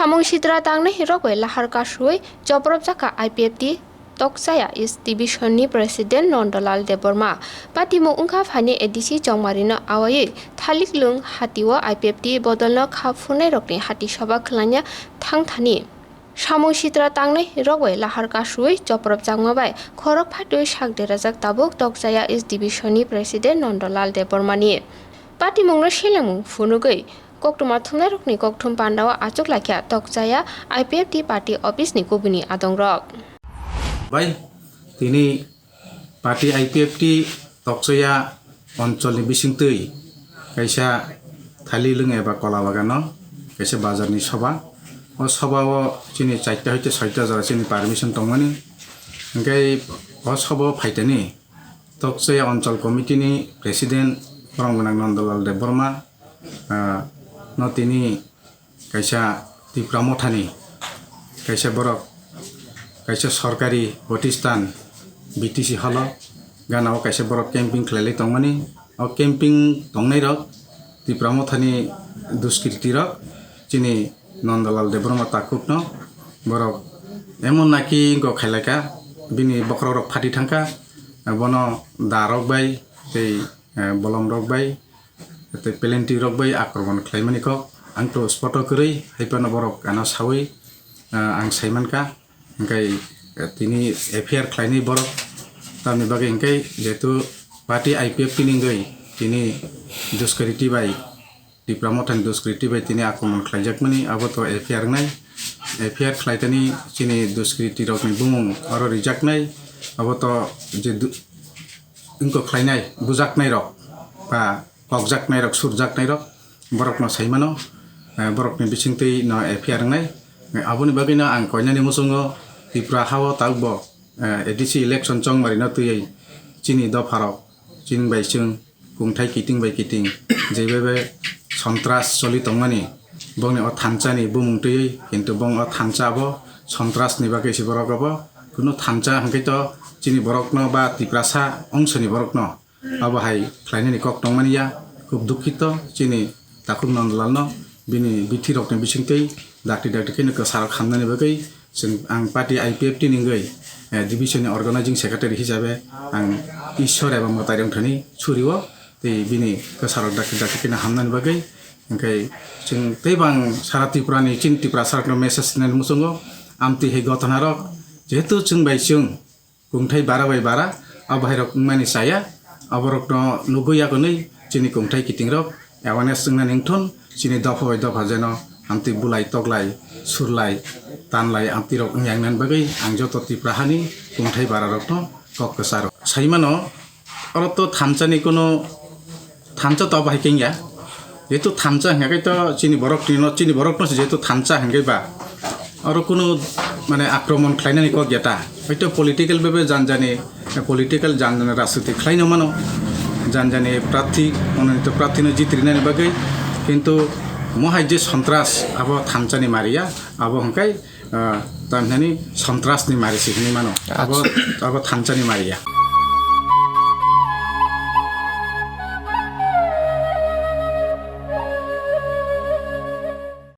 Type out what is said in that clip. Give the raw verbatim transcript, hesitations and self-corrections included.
Samung sitra tangnai rok bai lahar kasui chopropjak kha I P F T Tokchaya East Division ni President Nandalal Debbarma. Patimung wngkha phaini A D C Chongmari no awaiwi Thaliklung hati o I P F T bodol no kha phunai rok ni hati soba khwlanya thangthani. Samung sitra tangnai rok bai lahar kasui chopropjakma bai khorok phatwi sak derajak tabuk Tokchaya East Division ni President Nandalal Debbarma ni. Patimung no selengmung phunugwi koktwma thumnai rok ni kokthum panda o achuk laikha Tokchaya I P F T party office ni kubuni adong rok. Bai, tini party I P F T Tokchaya onchol ni bisingtwi kaisa Thaliklung eba Kola Bagan o kaisa bazar ni soba. O soba o chini charta hoite soita jora chini permission tongmani. Hingke o soba o phaitani Tokchaya onchol committee ni president borom gwnang Nandalal Debbarma, ah, no tini kaisa Tipra Mothani kaisa borok, kaisa sorkari protistan B T C halo gana o kaisa borok camping khlailai tongmani. O camping tongnai rok Tipra Mothani duskriti rok chini Nandalal Debbarma takhuk no borok emon naki go khailaka bini bokhorok rok phati thangkha, bono da rok bai tei, eh, bolom rok bai tei pelenting rok bai akromon khlaimani kok. Ang to spoto kwrwi, hai phano borok ano saui, ah, ang saimankha. Hingkai, eh, tini F I R khlainai borok, tamni bagwi hingkai jehetu party I P F T ni wngwi tini duskriti bai, Tipra Mothani duskriti bai tini akromon khlaijakmani, abo to F I R wngnai. F I R khlaitani chini duskriti rokni bumung oro rijaknai, abo to je du-, wngkok khlainai, bujaknai rok ba kokjaknai rok, surjaknai rok, borok no sai mano, eh, borok ni bisingtwi no F I R wngnai. Eh, aboni bagwi no ang koinani muchungo Tripura ha o tabuk bo, eh, A D C election chongmari no twiwi chini dopha rok, chini bai chwng kungthai kiting bai kiting, jebebe sontras choli tongmani, bongni o thansa ni bumung twiwi, kintu bong o thansa abo sontras ni bagwi se borok abo, kunu thansa hwnkhe to chini borok no ba Tiprasa ongso ni borok no abo hai khlainani kok tongmani ya, khub dukhito chini takhuk Nandalal no, bini bithi rok ni bisingtwi dakti dakti kheno kwsa rok hamnani bagwi chwng, ang party I P F T ni wngwi, eh, division ni organizing secretary hisabe ang Ishwar eba mwtai rok thani suri o tei bini kwsa rok dakti dakti kheno hamnani bagwi, hwnkhe chwng tei bang sara Tripura ni chini Tiprasa rok no message nani muchungo, amtwi hai gotona rok jehetu chwng bai chwng kungthai bara bai bara, abo hai rok wngmani chaya, abo rok no nugwi yago nwi chini kungthai kiting rok awareness wngnani wngthun, chini dopha bai dopha jeno hamtwi bulai toklai, surlai, tanlai amtwi rok wngya wngnani bagwi ang joto Tripura hani kungthai bara rok no kok kwcharo sai mano. Oro to thansa ni kuno thansa to abo hai kengya. Jehetu thansa hingkha khe to chini borok ni no, chini borok no se jehetu thansa hingkhe ba. Oro kuno mane akromon khlainani kok ya ta. Hoito political bebe janjani, political janjani rajniti khlaino mano. Janjani prarthi, mononito prarthi no jitrinani bagwi. Kintu mohai je sontras abo thansa ni mariya, abo hingkhe, ah, tamhinani sontras ni mari se hinwi mano. Abo, abo thansa ni mariya.